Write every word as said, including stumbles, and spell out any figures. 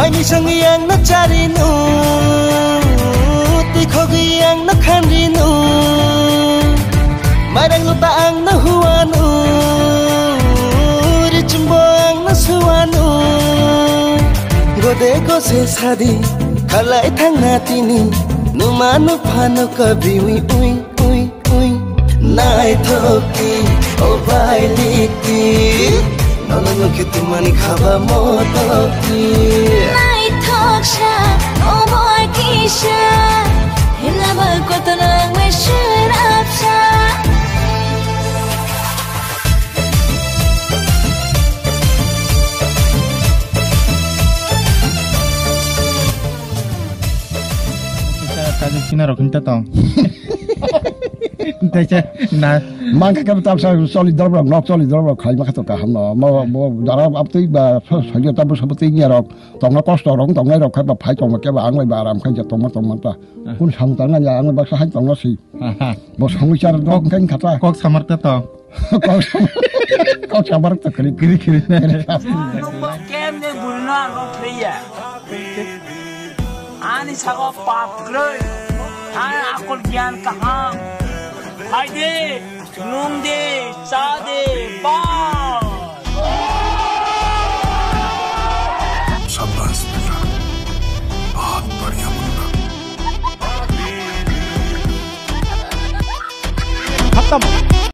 Misongwi ang no charinu, tikhogwi ang no khanrinu, mairang luta ang no huanu, richumbo ang no suanu. Gode gose sadi, khalai thangna tini, numa nuphano kabi ui ui. Ui, ui, naithok di, o bai lik di. Nono nukhe tumani khaba motok di. Naithok sa, o boy kisa. Himlaba kotono ang bai swnapsa. Kaisa kaisa sinarok hinta tong. Taisa na. Mangkha khe tamsa choli dorok, nok choli dorok khlai makha to kaham no. Mo, mo, dara abtwi ba, so, sojo tabu sabu twi niyarok. Tongna kosto rok, tongnai rok khe ba phai tongma khe ba ang bai ba aram khe je tongma tongma ta. Ah. Kun samung tangna ya ang bai baksa hai tongna si. Aha. Bo samung char rok khe khata. Kok samar ta tong. Kok sam-, kok samar to kri. Kri, kri. Nokbo kemne burino ang rok thwiya. Ani sago pap kwrwi. Ani akol gyan kaham. Phaidi, nungdi, chadi, bam.